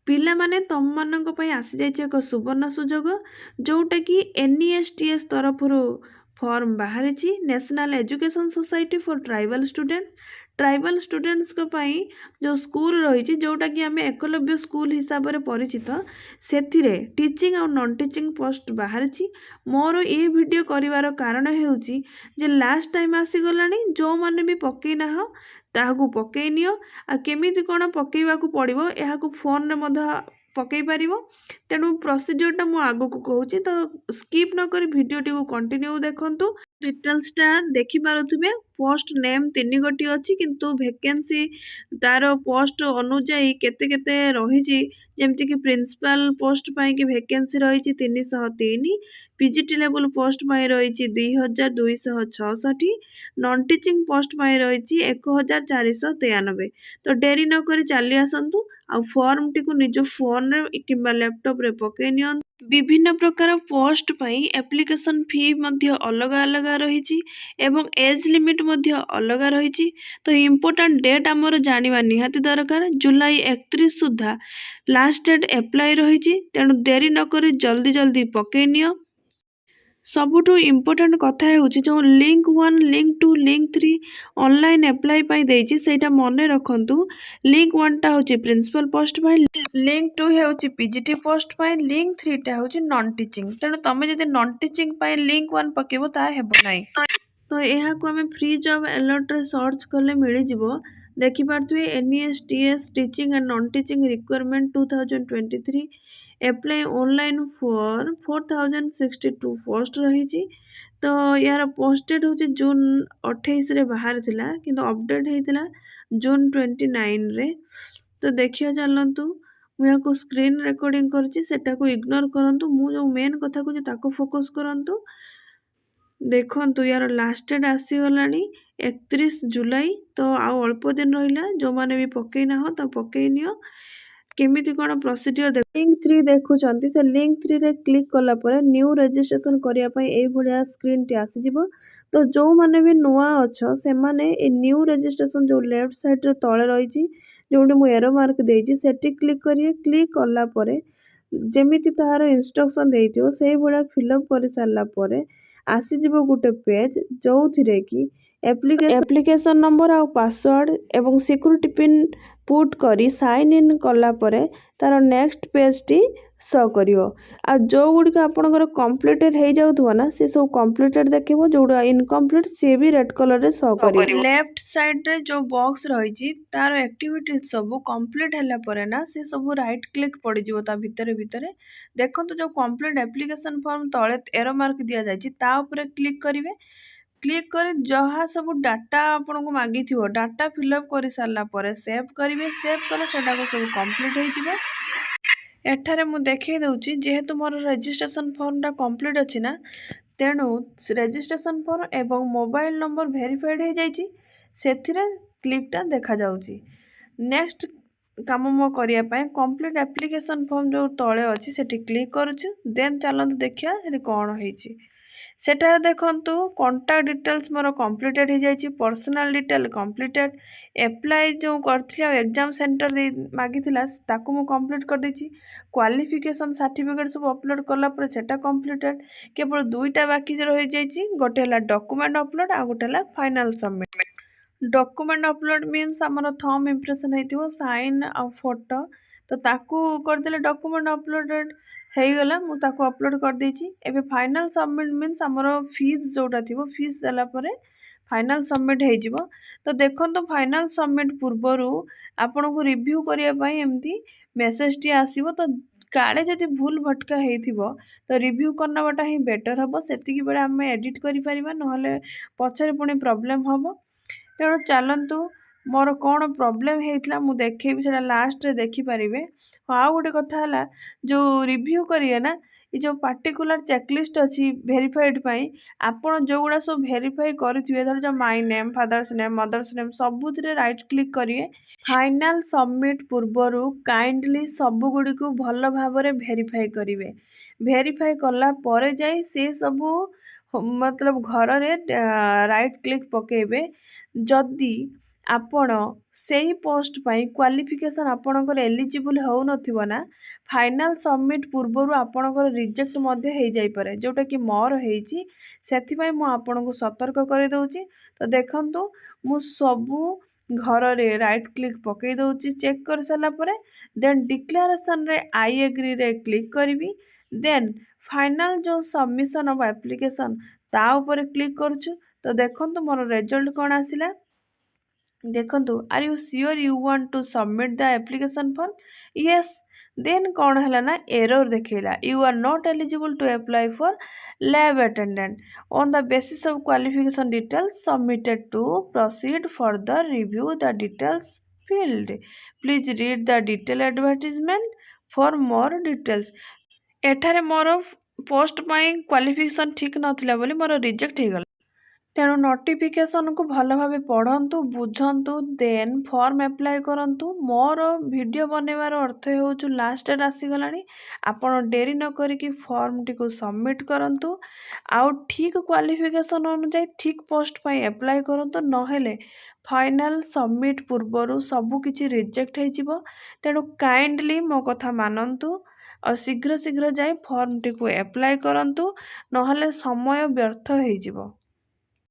ପିଲାମାନେ, ତମମାନଙ୍କ ପାଇଁ ଆସିଯାଇଛି ଏକ ସୁବର୍ଣ୍ଣ ସୁଯୋଗ, ଯେଉଁଟାକି ଏନ୍ଇଏସ୍ଟିଏସ୍ ତରଫରୁ ଫର୍ମ ବାହାରିଛି, National Education Society for Tribal Student। Tribal ଷ୍ଟୁଡେଣ୍ଟସ୍ଙ୍କ ପାଇଁ ଯେଉଁ ସ୍କୁଲ ରହିଛି, ଯେଉଁଟାକି ଆମେ ଏକଲବ୍ୟ ସ୍କୁଲ ହିସାବରେ ପରିଚିତ, ସେଥିରେ ଟିଚିଂ ଆଉ ନନ୍ ଟିଚିଂ ପୋଷ୍ଟ ବାହାରିଛି। ମୋର ଏ ଭିଡ଼ିଓ କରିବାର କାରଣ ହେଉଛି ଯେ ଲାଷ୍ଟ ଟାଇମ୍ ଆସିଗଲାଣି। ଯେଉଁମାନେ ବି ପକେଇ ନାହଁ, ତାହାକୁ ପକେଇ ନିଅ। ଆଉ କେମିତି କ'ଣ ପକେଇବାକୁ ପଡ଼ିବ, ଏହାକୁ ଫୋନ୍ରେ ମଧ୍ୟ ପକେଇ ପାରିବ। ତେଣୁ ପ୍ରୋସିଜିଓରଟା ମୁଁ ଆଗକୁ କହୁଛି, ତ ସ୍କିପ୍ ନକରି ଭିଡ଼ିଓଟିକୁ କଣ୍ଟିନ୍ୟୁ ଦେଖନ୍ତୁ। ଡିଟେଲ୍ସଟା ଦେଖିପାରୁଥିବେ, ପୋଷ୍ଟ ନେମ୍ ତିନି ଗୋଟି ଅଛି, କିନ୍ତୁ ଭେକେନ୍ସି ତାର ପୋଷ୍ଟ ଅନୁଯାୟୀ କେତେ କେତେ ରହିଛି। ଯେମିତିକି ପ୍ରିନ୍ସିପାଲ ପୋଷ୍ଟ ପାଇଁକି ଭେକେନ୍ସି ରହିଛି 303, ପିଜିଟି ଲେବୁଲ୍ ପୋଷ୍ଟ ପାଇଁ ରହିଛି 2266, ନନ୍ ଟିଚିଂ ପୋଷ୍ଟ ପାଇଁ ରହିଛି 1493। ତ ଡେରି ନକରି ଚାଲି ଆସନ୍ତୁ ଆଉ ଫର୍ମଟିକୁ ନିଜ ଫୋନରେ କିମ୍ବା ଲ୍ୟାପଟପ୍ରେ ପକାଇ ନିଅନ୍ତୁ। ବିଭିନ୍ନ ପ୍ରକାର ପୋଷ୍ଟ ପାଇଁ ଆପ୍ଲିକେସନ୍ ଫି ମଧ୍ୟ ଅଲଗା ଅଲଗା ରହିଛି ଏବଂ ଏଜ୍ ଲିମିଟ୍ ମଧ୍ୟ ଅଲଗା ରହିଛି। ତ ଇମ୍ପୋର୍ଟାଣ୍ଟ ଡେଟ୍ ଆମର ଜାଣିବା ନିହାତି ଦରକାର। ଜୁଲାଇ 31 ସୁଦ୍ଧା ଲାଷ୍ଟ ଡେଟ୍ ଆପ୍ଲାଏ ରହିଛି। ତେଣୁ ଡେରି ନକରି ଜଲ୍ଦି ଜଲ୍ଦି ପକାଇ ନିଅ। ସବୁଠୁ ଇମ୍ପୋର୍ଟାଣ୍ଟ କଥା ହେଉଛି, ଯେଉଁ link 1, link 2, link 3 online apply ପାଇଁ ଦେଇଛି, ସେଇଟା ମନେ ରଖନ୍ତୁ। ଲିଙ୍କ୍ 1ଟା ହେଉଛି ପ୍ରିନ୍ସିପାଲ ପୋଷ୍ଟ ପାଇଁ, ଲିଙ୍କ୍ 2 ହେଉଛି ପିଜିଟି ପୋଷ୍ଟ ପାଇଁ, ଲିଙ୍କ୍ 3ଟା ହେଉଛି ନନ୍ ଟିଚିଂ। ତେଣୁ ତୁମେ ଯଦି ନନ୍ ଟିଚିଂ ପାଇଁ ଲିଙ୍କ୍ 1 ପକାଇବ, ତାହା ହେବ ନାହିଁ। ତ ଏହାକୁ ଆମେ ଫ୍ରି ଜବ୍ ଆଲର୍ଟରେ ସର୍ଚ୍ଚ କଲେ ମିଳିଯିବ। ଦେଖିପାରୁଥିବେ, NESTS Teaching and Non Teaching Recruitment 2023, apply online for 4062 post ରହିଛି। ତ ଏହାର ପୋଷ୍ଟ ଡେଟ୍ ହେଉଛି ଜୁନ୍ 28ରେ ବାହାରିଥିଲା, କିନ୍ତୁ ଅପଡ଼େଟ୍ ହେଇଥିଲା ଜୁନ୍ 29ରେ। ତ ଦେଖିବା ଚାଲନ୍ତୁ। ମୁଁ ଏହାକୁ ସ୍କ୍ରିନ୍ ରେକର୍ଡ଼ିଂ କରିଛି, ସେଟାକୁ ଇଗ୍ନୋର କରନ୍ତୁ। ମୁଁ ଯେଉଁ ମେନ୍ କଥା କହୁଛି, ତାକୁ ଫୋକସ୍ କରନ୍ତୁ। ଦେଖନ୍ତୁ, ୟାର ଲାଷ୍ଟ ଡେଟ୍ ଆସିଗଲାଣି 31 ଜୁଲାଇ। ତ ଆଉ ଅଳ୍ପ ଦିନ ରହିଲା। ଯେଉଁମାନେ ବି ପକେଇ ନାହଁ, ତ ପକେଇ ନିଅ। କେମିତି କ'ଣ ପ୍ରୋସିଡ଼ିଓର, ଲିଙ୍କ୍ 3 ଦେଖୁଛନ୍ତି, ସେ ଲିଙ୍କ୍ 3ରେ କ୍ଲିକ୍ କଲା ପରେ ନ୍ୟୁ ରେଜିଷ୍ଟ୍ରେସନ୍ କରିବା ପାଇଁ ଏଇଭଳିଆ ସ୍କ୍ରିନ୍ଟି ଆସିଯିବ। ତ ଯେଉଁମାନେ ବି ନୂଆ ଅଛ, ସେମାନେ ଏ ନ୍ୟୁ ରେଜିଷ୍ଟ୍ରେସନ୍ ଯେଉଁ ଲେଫ୍ଟ ସାଇଡ଼୍ରେ ତଳେ ରହିଛି, ଯେଉଁଠି ମୁଁ ଏରୋ ମାର୍କ ଦେଇଛି, ସେଠି କ୍ଲିକ୍ କରିବେ। କ୍ଲିକ୍ କଲା ପରେ ଯେମିତି ତାହାର ଇନଷ୍ଟ୍ରକ୍ସନ୍ ଦେଇଥିବ, ସେଇଭଳିଆ ଫିଲ୍ଅପ୍ କରିସାରିଲା ପରେ ଆସିଯିବ ଗୋଟେ ପେଜ୍, ଯେଉଁଥିରେ କି ଆପ୍ଲିକେସନ୍ ନମ୍ବର ଆଉ ପାସୱାର୍ଡ଼ ଏବଂ ସିକ୍ୟୁରିଟି ପିନ୍ ପୁଟ୍ କରି ସାଇନ୍ ଇନ୍ କଲା ପରେ ତାର ନେକ୍ସଟ ପେଜ୍ଟି ଶୋ କରିବ। ଆଉ ଯେଉଁଗୁଡ଼ିକ ଆପଣଙ୍କର କମ୍ପ୍ଲିଟେଡ଼ ହେଇଯାଉଥିବ ନା, ସେ ସବୁ କମ୍ପ୍ଲିଟେଡ଼ ଦେଖେଇବ। ଯେଉଁଗୁଡ଼ା ଇନକମ୍ପ୍ଲିଟ୍, ସିଏ ବି ରେଡ଼୍ କଲର୍ରେ ଶୋ କରିବ। ଲେଫ୍ଟ ସାଇଡ଼୍ରେ ଯେଉଁ ବକ୍ସ ରହିଛି, ତାର ଆକ୍ଟିଭିଟିଜ୍ ସବୁ କମ୍ପ୍ଲିଟ୍ ହେଲା ପରେ ନା, ସେ ସବୁ ରାଇଟ୍ କ୍ଲିକ୍ ପଡ଼ିଯିବ ତା ଭିତରେ ଭିତରେ। ଦେଖନ୍ତୁ, ଯେଉଁ କମ୍ପ୍ଲିଟ୍ ଆପ୍ଲିକେସନ୍ ଫର୍ମ ତଳେ ଏରୋ ମାର୍କ ଦିଆଯାଇଛି, ତା ଉପରେ କ୍ଲିକ୍ କରିବେ। କ୍ଲିକ୍ କରି ଯାହା ସବୁ ଡାଟା ଆପଣଙ୍କୁ ମାଗିଥିବ, ଡାଟା ଫିଲ୍ଅପ୍ କରିସାରିଲା ପରେ ସେଭ୍ କରିବେ। ସେଭ୍ କଲେ ସେଟାକୁ ସବୁ କମ୍ପ୍ଲିଟ୍ ହେଇଯିବ। ଏଠାରେ ମୁଁ ଦେଖାଇ ଦେଉଛି, ଯେହେତୁ ମୋର ରେଜିଷ୍ଟ୍ରେସନ୍ ଫର୍ମଟା କମ୍ପ୍ଲିଟ୍ ଅଛି ନା, ତେଣୁ ରେଜିଷ୍ଟ୍ରେସନ୍ ଫର୍ମ ଏବଂ ମୋବାଇଲ ନମ୍ବର ଭେରିଫାଇଡ଼୍ ହେଇଯାଇଛି, ସେଥିରେ କ୍ଲିକ୍ଟା ଦେଖାଯାଉଛି। ନେକ୍ସଟ କାମ ମୋ କରିବା ପାଇଁ କମ୍ପ୍ଲିଟ୍ ଆପ୍ଲିକେସନ୍ ଫର୍ମ ଯେଉଁ ତଳେ ଅଛି, ସେଠି କ୍ଲିକ୍ କରୁଛି। ଦେନ୍ ଚାଲନ୍ତୁ ଦେଖିବା ସେଠି କ'ଣ ହେଇଛି। ସେଠାରେ ଦେଖନ୍ତୁ, କଣ୍ଟାକ୍ଟ ଡିଟେଲ୍ସ ମୋର କମ୍ପ୍ଲିଟେଡ଼ ହେଇଯାଇଛି, ପର୍ସନାଲ୍ ଡିଟେଲ୍ କମ୍ପ୍ଲିଟେଡ଼, ଆପ୍ଲାଏ ଯେଉଁ କରିଥିଲି ଆଉ ଏକ୍ଜାମ୍ ସେଣ୍ଟର ଦେଇ ମାଗିଥିଲା, ତାକୁ ମୁଁ କମ୍ପ୍ଲିଟ୍ କରିଦେଇଛି। କ୍ୱାଲିଫିକେସନ୍ ସାର୍ଟିଫିକେଟ୍ ସବୁ ଅପଲୋଡ଼ କଲା ପରେ ସେଟା କମ୍ପ୍ଲିଟେଡ଼। କେବଳ ଦୁଇଟା ବାକି ରହିଯାଇଛି। ଗୋଟେ ହେଲା ଡକୁମେଣ୍ଟ ଅପଲୋଡ଼ ଆଉ ଗୋଟେ ହେଲା final submit। Document upload means ଆମର ଥମ୍ ଇମ୍ପ୍ରେସନ୍ ହେଇଥିବ, ସାଇନ୍ ଆଉ ଫଟୋ। ତ ତାକୁ କରିଦେଲେ ଡକୁମେଣ୍ଟ ଅପଲୋଡ଼େଡ଼ ହେଇଗଲା। ମୁଁ ତାକୁ ଅପଲୋଡ଼ କରିଦେଇଛି। ଏବେ ଫାଇନାଲ୍ ସବମିଟ୍ ମିନ୍ସ ଆମର ଫିଜ୍ ଯେଉଁଟା ଥିବ, ଫିଜ୍ ଦେଲା ପରେ ଫାଇନାଲ୍ ସବମିଟ୍ ହେଇଯିବ। ତ ଦେଖନ୍ତୁ, ଫାଇନାଲ୍ ସବମିଟ୍ ପୂର୍ବରୁ ଆପଣଙ୍କୁ ରିଭ୍ୟୁ କରିବା ପାଇଁ ଏମିତି ମେସେଜଟି ଆସିବ। ତ କାଳେ ଯଦି ଭୁଲ ଭଟକା ହେଇଥିବ, ତ ରିଭ୍ୟୁ କରିନେବାଟା ହିଁ ବେଟର୍ ହେବ। ସେତିକି ବେଳେ ଆମେ ଏଡ଼ିଟ୍ କରିପାରିବା, ନହେଲେ ପଛରେ ପୁଣି ପ୍ରୋବ୍ଲେମ୍ ହେବ। ତେଣୁ ଚାଲନ୍ତୁ, ମୋର କ'ଣ ପ୍ରୋବ୍ଲେମ୍ ହେଇଥିଲା ମୁଁ ଦେଖେଇବି, ସେଇଟା ଲାଷ୍ଟରେ ଦେଖିପାରିବେ। ହଁ, ଆଉ ଗୋଟେ କଥା ହେଲା, ଯେଉଁ ରିଭ୍ୟୁ କରିବେ ନା, ଏ ଯେଉଁ ପାର୍ଟିକୁଲାର ଚେକଲିଷ୍ଟ ଅଛି ଭେରିଫାଇଡ଼୍ ପାଇଁ, ଆପଣ ଯେଉଁଗୁଡ଼ା ସବୁ ଭେରିଫାଇ କରିଥିବେ, ଧର ଯେଉଁ my name, father's name, mother's name, ସବୁଥିରେ ରାଇଟ୍ କ୍ଲିକ୍ କରିବେ। ଫାଇନାଲ୍ ସବମିଟ୍ ପୂର୍ବରୁ କାଇଣ୍ଡଲି ସବୁଗୁଡ଼ିକୁ ଭଲ ଭାବରେ ଭେରିଫାଇ କରିବେ। ଭେରିଫାଇ କଲା ପରେ ଯାଇ ସେ ସବୁ ମତଲବ ଘରରେ ରାଇଟ୍ କ୍ଲିକ୍ ପକାଇବେ। ଯଦି ଆପଣ ସେଇ ପୋଷ୍ଟ ପାଇଁ କ୍ୱାଲିଫିକେସନ୍ ଆପଣଙ୍କର ଏଲିଜିବୁଲ୍ ହେଉନଥିବ ନା, ଫାଇନାଲ୍ ସବମିଟ୍ ପୂର୍ବରୁ ଆପଣଙ୍କର ରିଜେକ୍ଟ ମଧ୍ୟ ହେଇଯାଇପାରେ, ଯେଉଁଟାକି ମୋର ହେଇଛି। ସେଥିପାଇଁ ମୁଁ ଆପଣଙ୍କୁ ସତର୍କ କରିଦେଉଛି। ତ ଦେଖନ୍ତୁ, ମୁଁ ସବୁ ଘରରେ ରାଇଟ୍ କ୍ଲିକ୍ ପକାଇ ଦେଉଛି। ଚେକ୍ କରିସାରିଲା ପରେ ଦେନ୍ ଡିକ୍ଲାରେସନ୍ରେ I ଏଗ୍ରିରେ କ୍ଲିକ୍ କରିବି। ଦେନ୍ ଫାଇନାଲ୍ ଯେଉଁ ସବମିସନ୍ ଅଫ୍ ଆପ୍ଲିକେସନ୍, ତା ଉପରେ କ୍ଲିକ୍ କରୁଛୁ। ତ ଦେଖନ୍ତୁ, ମୋର ରେଜଲ୍ଟ କ'ଣ ଆସିଲା। ଦେଖନ୍ତୁ, "Are you sure you want to submit the application form?" Yes. Then କ'ଣ ହେଲା ନା, ଏରର୍ ଦେଖେଇଲା, "You are not eligible to apply for lab attendant on the basis of qualification details submitted. To proceed further, review the details filled. Please read the detail advertisement for more details." ଏଠାରେ ମୋର post ପାଇଁ qualification ଠିକ୍ ନଥିଲା ବୋଲି ମୋର reject ହେଇଗଲା। ତେଣୁ ନୋଟିଫିକେସନ୍କୁ ଭଲ ଭାବେ ପଢ଼ନ୍ତୁ, ବୁଝନ୍ତୁ, ଦେନ୍ ଫର୍ମ ଆପ୍ଲାଏ କରନ୍ତୁ। ମୋର ଭିଡ଼ିଓ ବନେଇବାର ଅର୍ଥ ହେଉଛି, ଲାଷ୍ଟ ଡେଟ୍ ଆସିଗଲାଣି, ଆପଣ ଡେରି ନ କରିକି ଫର୍ମଟିକୁ ସବମିଟ୍ କରନ୍ତୁ ଆଉ ଠିକ୍ କ୍ୱାଲିଫିକେସନ୍ ଅନୁଯାୟୀ ଠିକ୍ ପୋଷ୍ଟ ପାଇଁ ଆପ୍ଲାଏ କରନ୍ତୁ। ନହେଲେ ଫାଇନାଲ୍ ସବମିଟ୍ ପୂର୍ବରୁ ସବୁକିଛି ରିଜେକ୍ଟ ହେଇଯିବ। ତେଣୁ କାଇଣ୍ଡଲି ମୋ କଥା ମାନନ୍ତୁ ଆଉ ଶୀଘ୍ର ଶୀଘ୍ର ଯାଇ ଫର୍ମଟିକୁ ଆପ୍ଲାଏ କରନ୍ତୁ, ନହେଲେ ସମୟ ବ୍ୟର୍ଥ ହେଇଯିବ।